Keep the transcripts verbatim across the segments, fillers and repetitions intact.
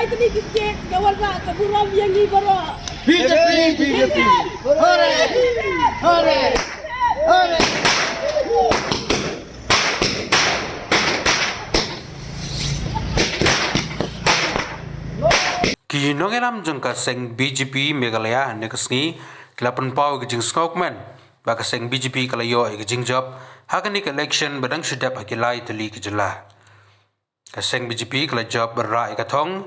Kine ki state ka wanrah ka burom ïa ngi baroh. B J P, B J P. Hooray! Hooray! Hooray! Ki nongïalam jong ka seng B J P Meghalaya ha kane ka sngi ki la pynpaw ïa ka jingsngewkmen ba ka seng B J P ka la ïoh ïa ka jingjop ha kane ka election ba dang shu dep ha ki lai tylli ki jylla. Ka seng B J P ka la jop ban rah ïa ka thong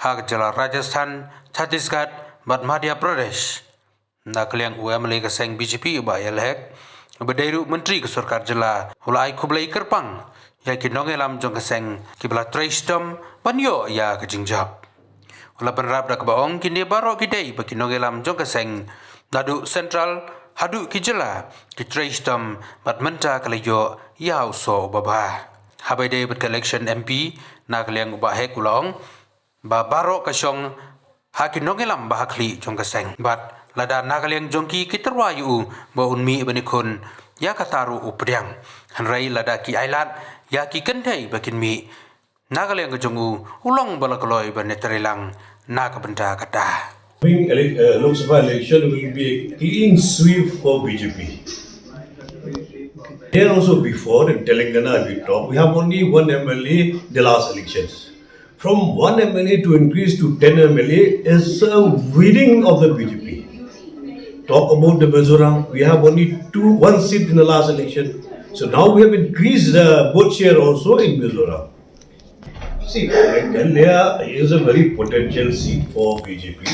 ha ka jylla Rajasthan, Chhattisgarh bad Madhya Pradesh. Na ka liang u M L A ka seng B J P u Bah Ïalehek, uba dei ruh Myntri ka Sorkar Jylla, u la ai khublei kyrpang ïa ki nongïalam jong ka seng kiba la trei shitom ban ïoh ïa ka jingjop. U la bynrap da kaba ong kine baroh ki dei ba ki nongïalam jong ka seng, naduh central haduh ki jylla, ki trei shitom bad mynta ka la ïoh ïa u soh uba bha. Haba ïadei bad ka election M P, na ka liang u Bah Hek u la ong ba baroh ka shong ha ki nongïalam ba ha khlieh jong ka seng. Bad lada na ka liang jong ki ki tyrwa ïa u ba un mih ban ïakhun, ïa kata ruh u pdiang. Hynrei lada ki ailad ïa ki kynthei ba kin mih, na ka liang ka jong u, u long ba la kloi ban ïatreilang na ka bynta kata. Coming ele- uh, Lok Sabha election will be a clean sweep for B J P. Here also before in Telangana we talked, we have only one M L A in the last elections. From one M L A to increase to ten M L A is a winning of the B J P. Talk about the Mizoram, we have only two, one seat in the last election. So now we have increased the vote share also in Mizoram. See, Meghalaya is a very potential seat for B J P.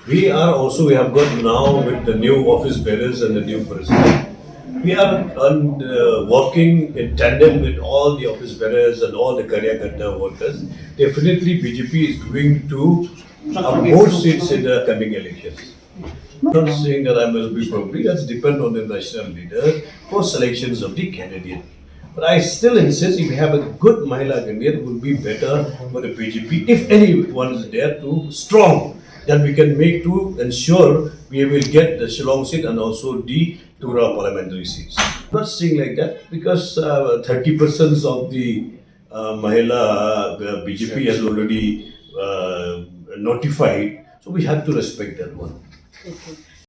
We are also, we have got now with the new office bearers and the new president. We are on, uh, working in tandem with all the office bearers and all the Karyakarta voters. Definitely, B J P is going to have more seats in the coming elections. Not saying that I must be probably, that's depend on the national leader for selections of the candidate. But I still insist if we have a good Mahila candidate, it would be better for the B J P if anyone is there to strong that we can make to ensure we will get the Shillong seat and also the Tura parliamentary seats. Not saying like that because uh, thirty percent of the uh, Mahila uh, B J P has already uh, notified, so we have to respect that one.